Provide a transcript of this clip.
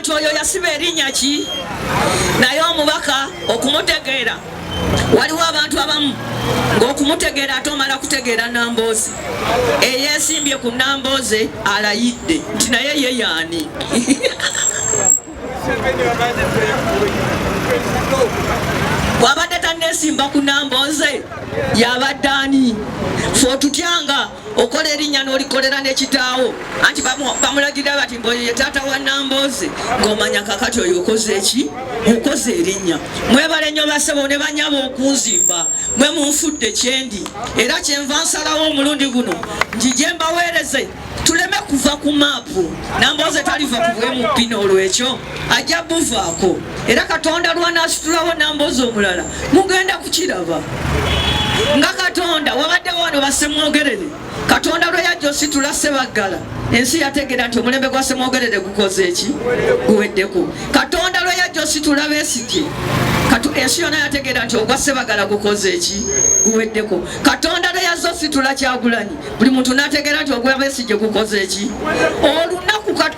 nti oyo yasiba erinnya ki, naye omubaka okumutegeera waliwo abantu abamu ng'okumutegeera ate omala kutegeera Nambooze eyeesimbye ku Nambooze alayidde nti naye ye yaani. Bw'abadde tanneesimba ku Nambooze yabadde ani? Fe otutyanga okola erinnya n'olikolera ne kitaawo, anti bamulagira bati mbu oyo ye taata wa Nambooze, ng'omanya kakati oyo okoze eki? Okoze erinnya. Mwebale nnyo basebo ne banyabo okunzimba, mwe munfudde kyendi, era kyenva nsalawo omulundi guno njije mbaweereze tuleme kuva ku maapu. Nambooze taliva ku bwemuppi, n'olwekyo ajja buvaako, era Katonda lwanaasitulawo Nambooze omulala mugenda kukiraba nga Katonda wabaddewo wano basemwogerere. Katonda lwe yajja ositula Sebaggala, ensi yategeera nti omulembe gwa Semwogerere gukoze eki? Guweddeko. Katonda lwe yajja ositula Besigye, ensi yonna yategeera nti ogwa Sebagala gukoze eki? Guweddeko. Katonda lwe yazza ositula Kyagulanyi, buli muntu n'ategeera nti ogwa Besigye gukoze eki? Olunaku.